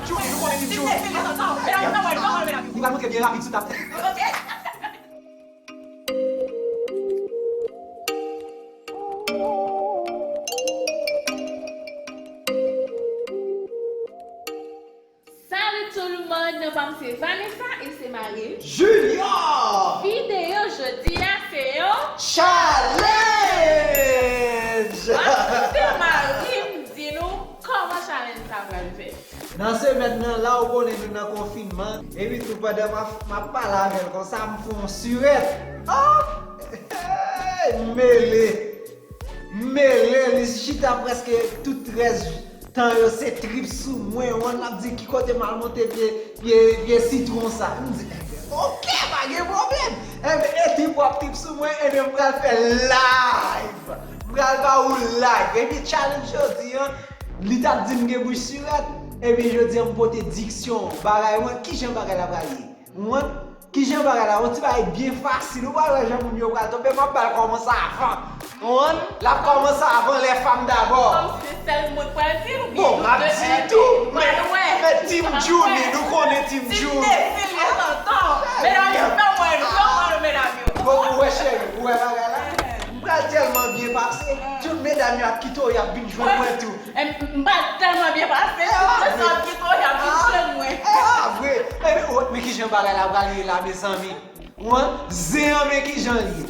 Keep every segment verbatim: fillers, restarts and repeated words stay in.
Juli, nou konnen Team Juli. Li pral monte byen rapid sou tab. Salut tout le monde, non pa m se Vanessa e se mari m. Junior! Videyo jodi a se yon challenge! W ap kite mari m di nou kòman challenge sa pral fèt. Nan semèn nan la, ou konnen nou nan konfinman. Epi tou, pandan m ap, m ap pale avè l konsa, m fè yon sirèt. Oh! Hey! M mele. M mele, li chita prèske tout rès tan yo, se trip sou mwen. Wan l ap di ki kote m al monte vye, vye, vye sitwon sa. M di, enben, oke, pa gen pwoblèm. Enben, e trip w ap trip sou mwen, enben, m pral fè live. M pral ba ou live. Epi challenge jodi an, li t ap di m gen bouch sirèt. Ebyen, jodi an, m pote diksyon bagay mwen. Kijan bagay la pral ye? Ou konprann? Kijan bagay la? Yon ti bagay byen fasil. Ou pral wè jan moun yo pral tonbe. M ap ba l kòmanse avan. Ou konprann? L ap kòmanse avan, les femmes d'abord. Kòm se sèl mwen k pral di l, oubyen bon, m ap di l tou, men, men Team Junie, nou konnen Team Junie. Team Nessie, les tontons. Medam yo, fè mwen nou, fè mwen nou, medam yo. Bon, ou wè cheri, ou wè bagay la? M pral tèlman byen pase, tout medam yo ap kite w, y ap vin jwenn mwen tou. Em, m pa tèlman byen pase. Ah, se sa ki tou y ap vin jwenn mwen. Ah, vre. Ebyen, oh, men kijan bagay la pral ye la, mezanmi. Wan, zen an, men kijan li ye.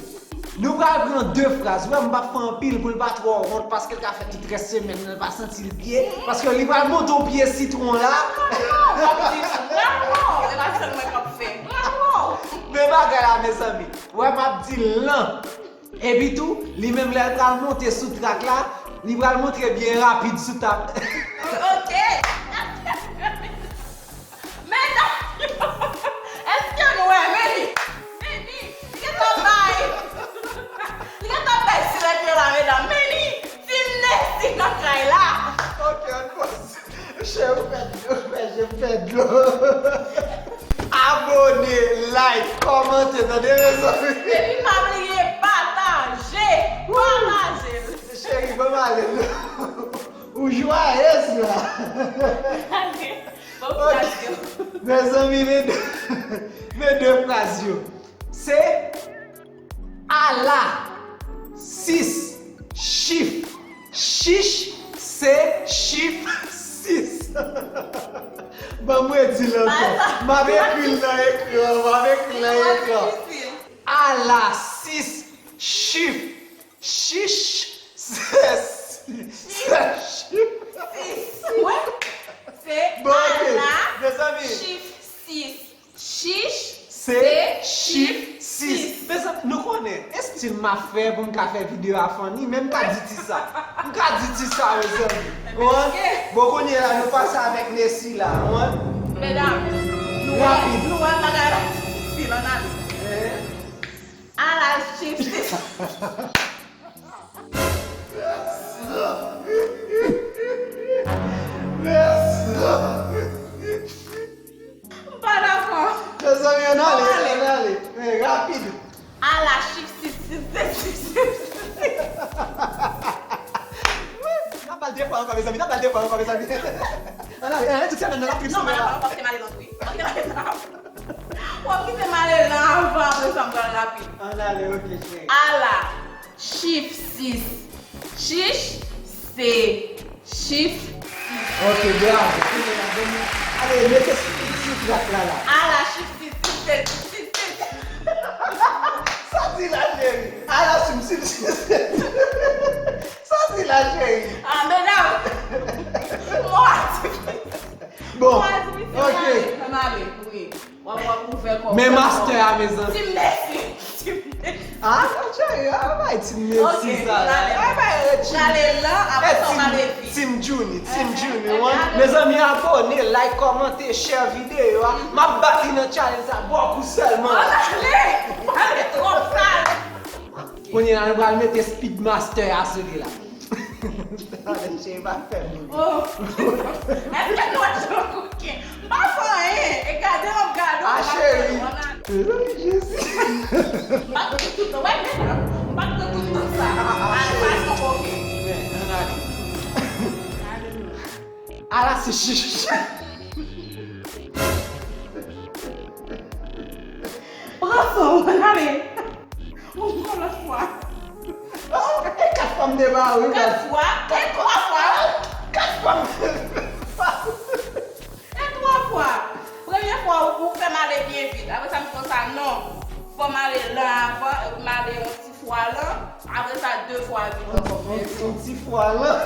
Nou pral pran de fraz. Wè, m p ap fè anpil pou l pa twò wont, paske l ka fè tout rès semèn nan, l pa santi l byen. Paske li pral monte yon pye sitwon la. Bravo! W ap di bravo! E pa sèl mwen k ap fè. Bravo! Men bagay la, mezanmi. Wè, m ap di l lan. Epi tou, li menm lè l pral monte sou trak la, li pral montre byen rapid sou tab. Ok. Medam yo, èske nou wè Meni? Meni, li gentan bay. Li gentan bay sirèt yo la, medam. Meni, Team Nessie nan kay la. Ok, ann pase. Chè, ou fè dlo, ou fè je m fè dlo. Abone, like, kòmante, tande, mezanmi. Epi pa bliye pataje, pataje l. Cheri, ban m ale non. Ou jwayez la. Bon, bon, bon. Mezanmi, men de, men de fraz yo. Se ala sis chif chich se chif sis. Ban m redi l ankò. M ap ekri l nan ekran, m ap ekri l nan ekran. Ala sis chif chich se, se chif sis. Wi. Se ala chif sis. Chich se chif sis. Mezanmi, nou konnen, estil m ap fè pou m ka fè videyo a funny, men m ka di ti sa. M ka di ti sa, mezanmi. Ou konprann? Bon, kounye a la, nou pase avèk Nessie la, ou konprann? Medam, nou wè, nou wè bagay la difisil, ann ale. Ala chif sis. M pa dakò. Mezanmi, ann ale, ann ale. Men, rapid. Ala chif sis sis sis sis sis. N ap ba l de fwa ankò, mezanmi, n ap ba l de fwa ankò, mezanmi. Ann ale, eh, tout semèn nan, l ap trip sou mwen la. Non, pa dakò, paske m ale lòt wi. Ok, w ap kite m ale nan avan, apre sa m pral rapid. Ann ale, ok, cheri. Ala chif sis. Chich se chif sis. Ok, bravo. Kounye a, bon, ale, mete sou, sou trak la, la. Ala chif sis sis se chif sis sis. Sa di la, cheri? Ala chif sis sis se, sa di la, cheri? Ah, medam. Mwa difisil. Bon, mwa difisil, ok. Ann ale, ann ale, wi. W ap, w ap ouvè kò w. Men master a, mezanmi. Team Nessie. Team Nessie. Ah, non, cheri, ah, bay Team Nessie sa la. Ok, prale. Ah, bay Team, prale la, apre sa w prale vit. Team Junie, Team Junie, wi. Mezanmi, abone, like, kòmante, share videyo a. M ap bat li nan challenge sa, bò kou sèlman. Ann ale! Pale twòp sa. Kounye a, nou pral mete Speedmaster a sou li la. Cheri, pa fè m. Oh. Èske nou wè jan koken? M pa fè anyen. E gade w ap gade w. Ah, cheri. Mezanmi, Jezi. M pa t pran tout tan. Wè, men, m pa t pran tout tan sa. Ah, ah, ah, cheri. Al, pa sou koken. Men, ann ale. Ala se chich. Ann ale. Yon lòt fwa. E kat fwa m te ba ou wi. Kat fwa? E twa fwa. Kat fwa m te ba ou. E twa fwa. Premye fwa ou, ou fè m ale byen vit. Apre sa m di konsa non. Fò m ale lan avan, epi m ale yon ti fwa lan. Apre sa de fwa vit ankò. Yon ti fwa lan.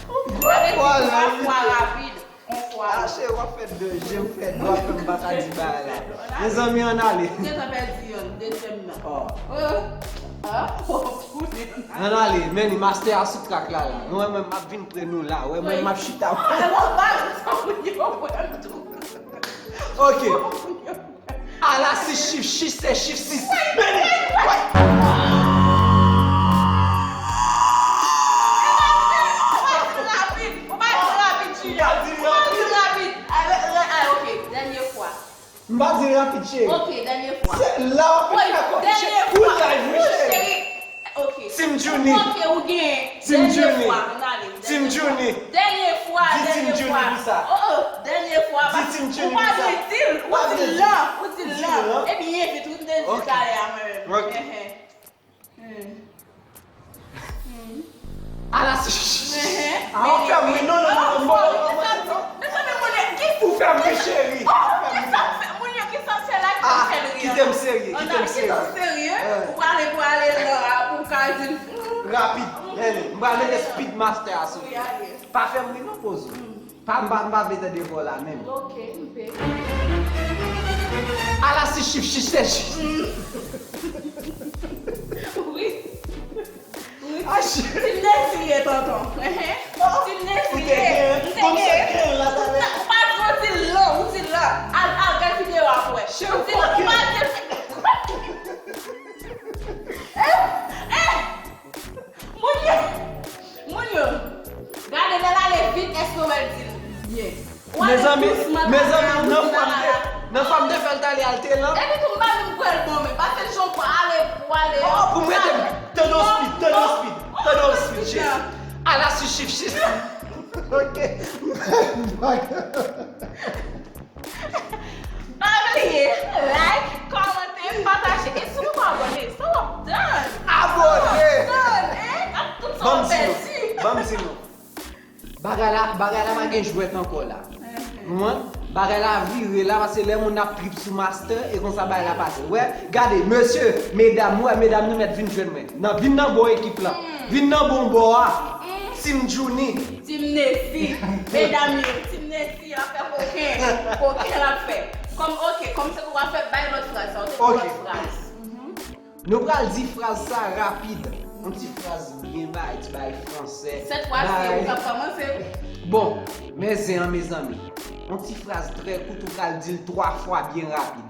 Yon gwo fwa lan. Apre sa twa fwa rapid. Yon fwa. Ah, cheri, w ap fè de je m fè dwa fè m pa ka di bagay la. Mezanmi, ann ale. Ou gentan pèdi yonn, dezyèm nan. Oh. Oh. Ah, oh, ann ale, men li master a sou track la la. Mwen menm m ap vin pre nou la. Wè mwen m ap chita. Ah, non, pa sa moun yo wè m tou. Ok. Ala si chif, chif se chif sis. Men li. Ou pa di rapid, ou pa di rapid, Julia. Ou pa di rapid. Ala, ala, ala, ok, dènye fwa. M pa di rapid, cheri. Ok, dènye fwa. Se la w ap fè kòb, cheri. Ou live, wi, cheri. Ok. Team Junie. Ok, ou genyen. Team Junie. Dènye fwa, ann ale. Team Junie. Dènye fwa, dènye fwa. Di Team Junie pou sa. Oh, oh, dènye fwa. Di Team Junie pou sa. Ou pa di l, ou di l lan, ou di l lan. Epi byen vit, ou te di talè a mwen menm. Ok. Ala si. Ah, ou fè m ri. Non, non, non, non, non, non, non. Ou fè m ri, cheri. Ou fè m ri. Kisa m fè? Moun yo, kisa m fè la ki fè l ri? Kite m serye, kite m serye. Ou prale, prale lan a pou w ka di l. Rapid. Men, m pral mete Speed Master a sou li. Pa fè m ri non, pozo. Pa, m pa, m pa vle tande vwa w la menm. Ok, m pe. Ala si chif, chif se chif. Wi. Wi. Ah, chif. Team Nessie ye, tonton. Team Nessie ye. Ou te gen, m te gen. Ou pa di w di l lan, ou di l lan. Al, al gad videyo a pou wè. Ou di l lan, ou pa di l. Eh, eh. Moun yo, moun yo, gade lè l ale vit, èske w wè l di l byen? Mezanmi, mezanmi, nan fwa m te, nan fwa m te fè l t ale al te lan. Epi tou m pa menm kwè l bon, men pase jan w ale, w ale. Oh, pou m rete, tande yon speed, tande yon speed, tande yon speed, cheri. Ala si chif, chif. Ok. Pa bliye like, kòmante, pataje. E si w poko abòne, sa w ap tann? Abòne! Sa w ap tann, hein? Ak tout sa w pèdi. Ban m di nou. Bagay la, bagay la pa gen jwèt ankò la. Ou konprann? Bagay la vire la, paske lè moun ap trip sou master, e konsa bagay la pase. Wè, gade, mesye, medam, wè, medam nou mèt vin jwenn mwen. Nan, vin nan bò ekip lan. Vin nan bon bò a. Team Junie. Team Nessie. Medam yo, Team Nessie. Li ap fè koken. Koken l ap fè. Kòm, ok, kòm se pou w ap fè, bay lòt fraz sa, ou te gen lòt fraz. Nou pral di fraz sa rapid. Yon ti fraz byen bay, ti bay fransè. Sèt fwa se ou k ap kòmanse. Bon, men zen an, mezanmi. Yon ti fraz trè kout, ou pral di l twa fwa byen rapid.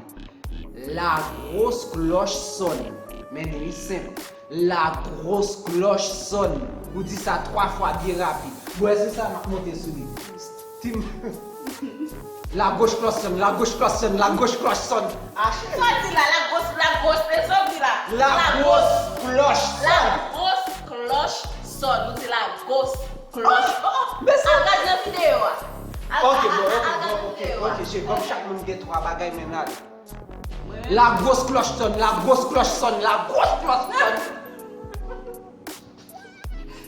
La grosse cloche sonne. Men li senp. La grosse cloche sonne. Ou di sa twa fwa byen rapid. Bon, èske sa m ap monte sou li? Tim. La grosse cloche sonne, la grosse cloche sonne, la grosse cloche sonne. Ah, cheri. Sa w di la, la grosse, la grosse, e sa w di la? La grosse cloche sonne. La grosse cloche sonne. Ou di la grosse cloche. Oh, oh, men sa. Al gad nan videyo a. Al, ok, al, bon, al, al gad nan videyo a. Ok, bon, ok, ok, je, kòm chak moun gen twa bagay, men n ale. La grosse cloche sonne, la grosse cloche sonne, la grosse cloche sonne.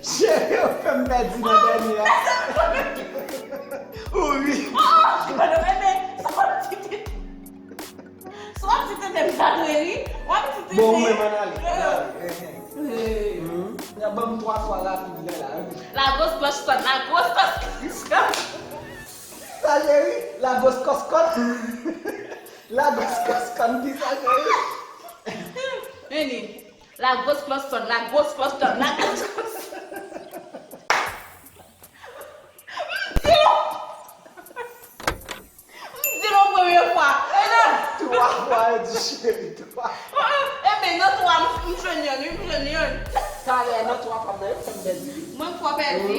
Cheri, ou fè m pèdi nan dènye a. Ou ri. Oh, oh, oh, men, men, sa w ap di tete. Sa w ap di tete, m ta dwe ri. W ap di tete. Bon, ou menm ann ale. Ann ale. Hey. Nan ban m twa fwa rapid lè la, wi. La grosse cloche sonne, la grosse cloche sonne. Sa cheri, la grosse cloche sonne. La grosse cloche sonne, ki sa cheri? Vini. La grosse cloche sonne, la grosse cloche sonne, la grosse cloche sonne. M di l, m di l yon premye fwa. E nan twa fwa, yo di cheri, twa fwa. Ah, ah, enben, nan twa, m, m jwenn yonn, wi, m jwenn yonn. Talè, nan twa fwa, m nan yo fè m pèdi. Mwen m fò pèdi.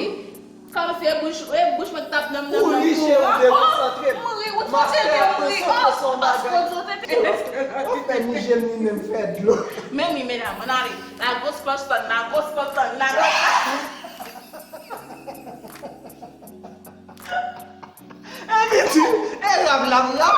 Kòmsi e bouch, e bouch mwen k t ap nanm nanm nan kouran. Ou ri, cheri, ou dekonsantre. Oh, m ri, ou tonbe, m ri. Oh, oh, oh, oh. W ap fè ni je m ni men m fè dlo. Men wi, medam, ann ale. La grosse cloche sonne, la grosse cloche sonne, la grosse. E viti, e lap, lap, lap.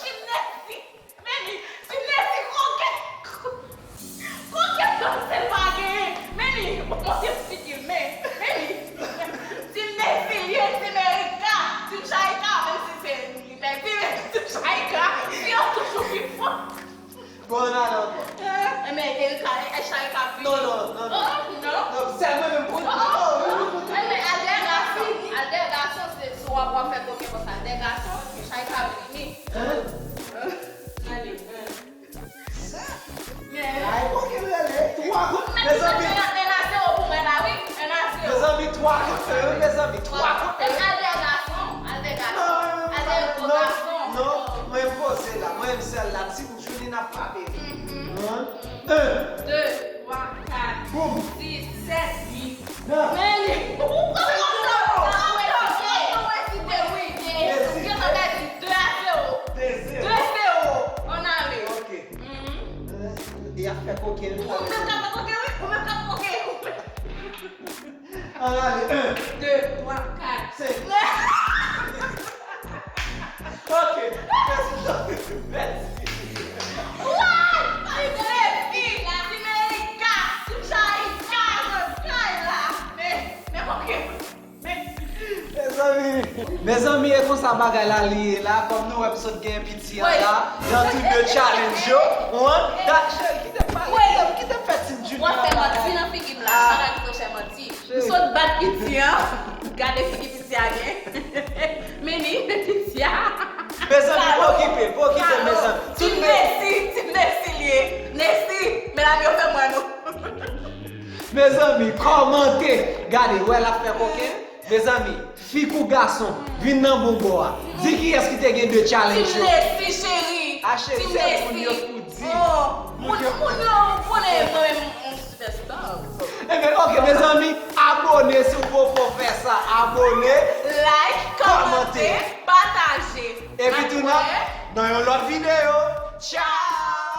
Ti Nesi. Men li, Ti Nesi koken. Koken kòmsi l pa genyen. Men li, monte figi l, men, men li. Ti Nesi l ye, Ti Merika, Ti Chayika, menm si se li pèdi, men Ti Chayika, li yo toujou pi fò. Bon, n ale ankò. Enben, Erika, e, e Chayika ap vini. Non, non, non, non. Oh, non. Non, sèlman menm pou... Oh, oh, oh. Enben, al dèyè gason. Al dèyè gason, se, si w ap, w ap fè koken konsa, al dèyè gason, Chayika ap vini. Hein? Ale, hein. Ay, koken rele, twa kont, mezanmi. Mezanmi, twa kont, mezanmi, twa kont. Al dèyè gason, al dèyè gason, al dèyè gwo gason. Non, non, mwen poze la, mwen menm sèl la, si Journey n ap frape. Wan. En. De, twa, kat, sis, sèt, uit, nèf. Men li. Ou konn konn konn konn wè si te wi. Ou gentan pèdi de a zewo. De zewo. De zewo. Ann ale. Ok. Y ap fè koken. Ou menm k ap fè koken, wi. Ou menm k ap koken. Ann ale. En. De, twa, kat, senk. Ok. Mèsi. Mèsi. Wouy! Ti Levi, Ti Merika, Ti Chayika, nan kay la. Men, men koken. Men. Mezanmi, mezanmi, e konsa bagay la li ye la. Kòm nou wè m sot gen piti an la, nan tout de challenge yo. Wan, dat cheri, kite m pale, kite m, kite m fè Team Junior. W ap fè manti nan figi m la, bagay ki toujou fè manti. M sot bat piti an. Gade figi piti a gen. Men li, men piti a. Mezanmi, pa okipe, pa okipe, mezanmi. Ti Nesi, Ti Nesi li ye. Nesi, men la yo fè mwen nou. Mezanmi, kòmante. Gade, wè l ap fè koken. Mezanmi, fi kou gason, vin nan bon bò a. Di kiyès ki te gen de challenge yo. Ti Nesi, cheri. A, cheri, se moun yo pou di. Oh, moun, moun yo konnen mwen menm, m, m sipèsta. Enben, ok, mezanmi, abone si w poko fè sa. Abone, like, kòmante, pataje. Epi tou nan, nan yon lòt videyo. Tchao!